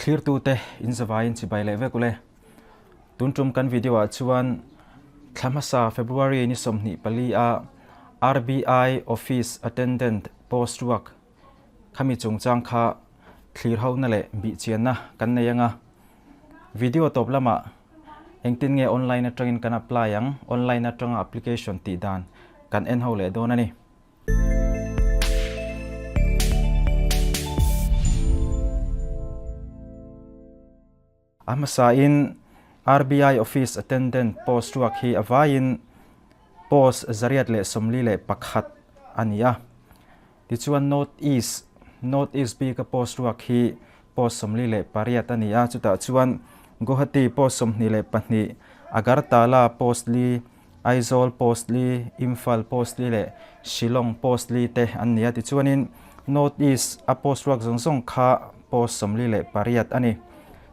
Thlirtute in zavaiin chibai leh vek ule. Tun tum kan video ah chuan thla hmasa February ni 24 a RBI Office Attendant post ruak khami chungchang kha thlir hona leh bihchianna kan nei anga. Video tawp lamah engtin nge online atangin kan apply ang, online atanga application tih dan kan en ho leh dawn a ni. A hmasain RBI Office Attendant post ruak hi a vaiin post 141 a ni a. Tichuan North East, North East bika post ruak hi post 48 a ni a. Chutah chuan Guwahati post 22, Agartala post li, Aizawl post li, Imphal post li leh Shillong post li te an ni a. Tichuanin North East a post ruak zawng zawng kha post 48 a ni.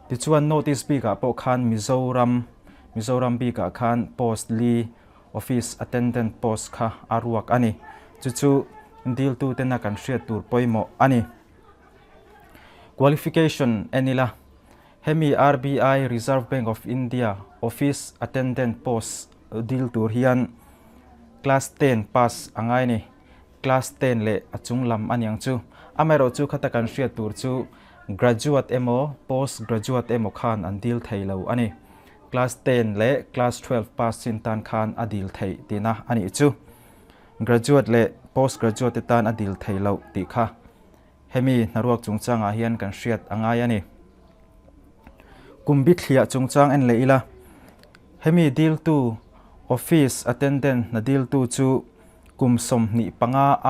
Tichuan North East bikah pawh khan Mizoram, Mizoram bikah khan post li, Office Attendant post kha a ruak a ni. Chu chu diltu tena kan hriat tur pawimawh a ni. Qualification en ila. Hemi RBI, Reserve Bank of India, Office Attendant post dil tur hian Class ten pass a ngai a ni. Class ten leh a chung lam a niang chu. Amaherawhchu khata kan hriat tur chu Graduate emaw Post Graduate emaw khan an dil thei lo a ni. Class ten leh Class 12 pass chin tan khan a dil theih tihna a nih chu. Graduate leh Post Graduate te tan a dil thei loh tih kha. Hemi hnaruak chungchangah hian kan hriat a ngai a ni. Kum bithliah chungchang en leh ila, hemi diltu Office Attendant hna diltu chu kum 25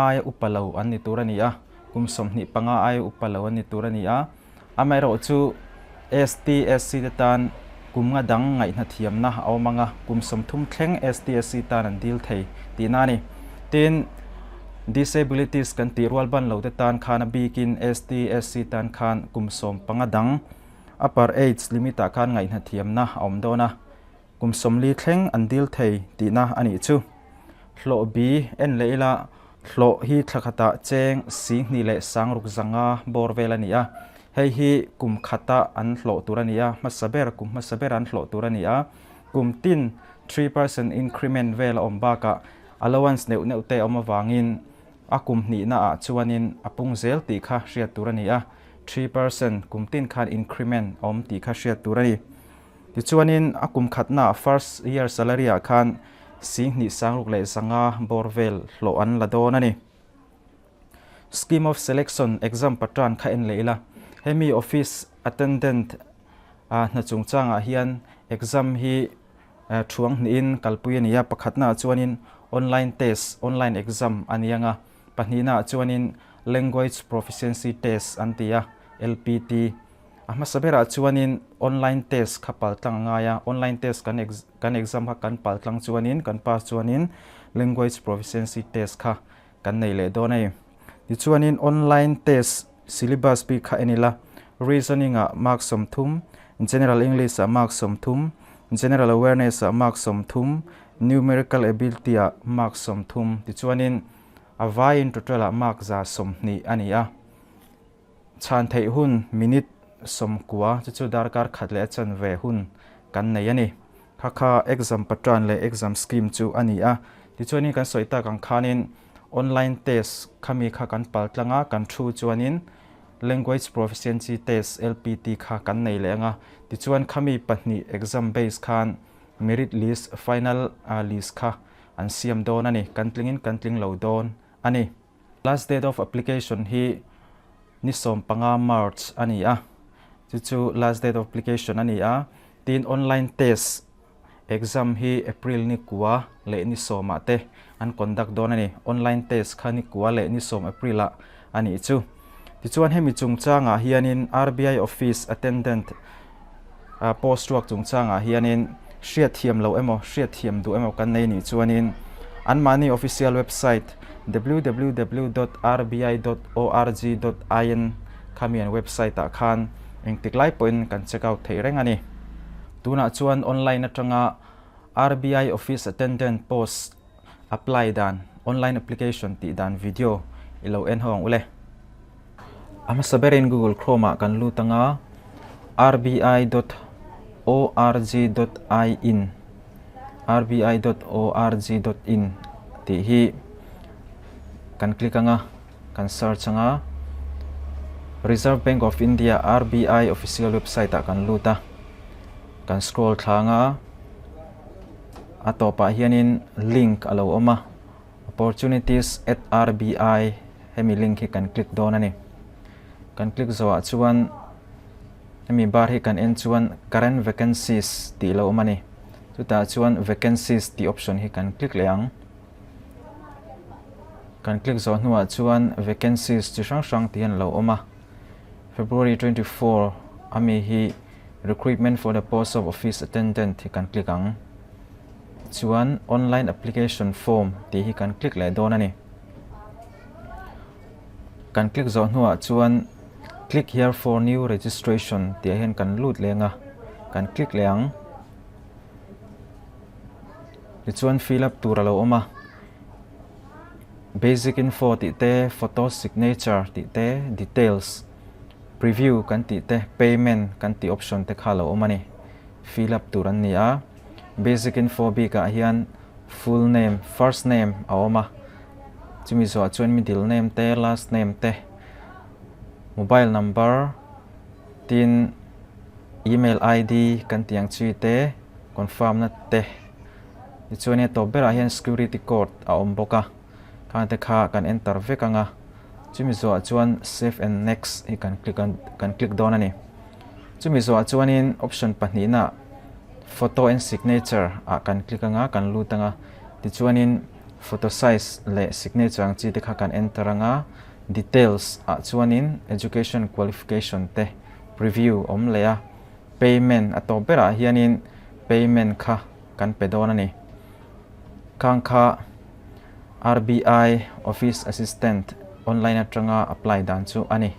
aia upa lo an ni tur a ni a, kum 25 aia upa lo an ni tur a ni a. Amaherawhchu ST, SC te tan kum nga dang ngaihna thiamna a awm ang a, kum 30 thleng ST, SC tan an dil thei tihna a ni. Tin, disabilities kan tih rual ban lo te tan khan a bikin ST, SC tan khan kum 15 dang upper age limit ah khan ngaihna thiamna a awm dawn a, kum 40 thleng an dil thei tihna a nih chu. Hlawh bi en leh ila hlawh hi thla khatah cheng 26,500 bawr vel a ni a, hei hi kum khata an hlawh tur a ni a, hmasa ber kum hmasa ber an hlawh tur a ni a, kum tin 3% increment vel a awm bakah allowance neuh neuh te a awm avangin a kum hnihna ah chuanin a pung zel tih kha hriat tur a ni a, 3% kum tin khan increment a awm tih kha hriat tur a ni. Tichuanin a kum khatna first year salary ah khan 26,500 bawr vel hlawh an la dawn a ni. Scheme of selection exam pattern kha en leh ila, hemi office attendant hna chungchangah hian exam hi thuang hnihin kalpui a ni a, pakhatnaah chuanin online test, online exam a ni ang a, pahnihnaah chuanin language proficiency test an ti a, LPT. A hmasa berah chuanin online test kha paltlang a ngai a, online test kan kan exam kha kan paltlang chuanin kan pass chuanin language proficiency test kha kan nei leh dawn a ni. Tichuanin online test syllabus bik kha en ila, reasoning ah mark 30, general English ah mark 30, general awareness ah mark 30, numerical ability ah mark 30, tichuanin a vaiin total ah mark 120 a ni a. Chhan theih hun minute 90 chu chu darkar khat leh a chanve hun kan nei a ni. Kha kha exam pattern leh exam scheme chu a ni a. Tichuanin kan sawi tak ang khanin online test khami kha kan pal tlang a, kan thu chuanin language proficiency test LPT kha kan nei leh ang a. Tichuan khami pahnih exam base khan merit list final list kha an siam dawn a ni. Kan tlingin kan tling lo dawn a ni. Last date of application hi ni 15 March a ni a, chu chu last date of application a ni a. Tin online test exam hi April ni kua leh ni sawmah te an conduct dawn a ni. Online test kha ni kua leh ni sawm April ah a nih chu. Tichuan hemi chungchangah hianin RBI office attendant post ruak chungchangah hianin hriatthiam loh emaw hriatthiam duh emaw kan nei nih chuanin anmahni official website www dot rbi dot org dot in khami an website ah khan engtik lai pawhin kan check out theih reng a ni. Tunah chuan online atanga RBI office attendant post apply dan, online application tih dan video i lo en ho ang ule. A hmasa berin Google Chrome ah kan lut anga. Rbi dot org dot in rbi dot org dot in tih hi kan click anga kan search anga Reserve Bank of India RBI official website ah kan lut a kan scroll thla anga a tawpah hianin link a lo awm a opportunities at RBI hemi link hi kan click dawn a ni. Kan click zawhah chuan hemi bar hi kan en chuan current vacancies tih lo awm a ni. Chutah chuan vacancies tih option hi kan click leh ang. Kan click zawh hnuah chuan vacancies chi hrang hrang tih an lo awm a. February 24 ami hi recruitment for the post of office attendant hi kan click ang. Chuan online application form tih hi kan click leh dawn a ni. Kan click zawh hnuah chuan click here for new registration tih ah hian kan lut leng a, kan click leh ang. Tichuan fill up tur a lo awm a, basic info tih te, photo signature tih te, details, preview kan tih te, payment kan tih option te kha a lo awm a ni. Fill up tur an ni a, basic info bikah hian full name, first name a awm a. Chumi zawhah chuan middle name te, last name te, mobile number tin email id kan tih ang chi te, confirm na te tichuan a tawp berah hian security code a awm bawk a, khang te kha kan enter vek ang a, chumi zawhah chuan save and next hi kan click kan click dawn a ni. Chumi zawhah chuanin option pahnihna photo and signature ah kan click ang a, kan lut ang a, tichuanin Photo size leh signature ang chi te kha kan enter anga, details ah chuanin education qualification te preview awm leh a, payment a tawp berah hianin payment kha kan pe dawn a ni. Khang kha RBI office assistant online atanga apply dan chu a ni.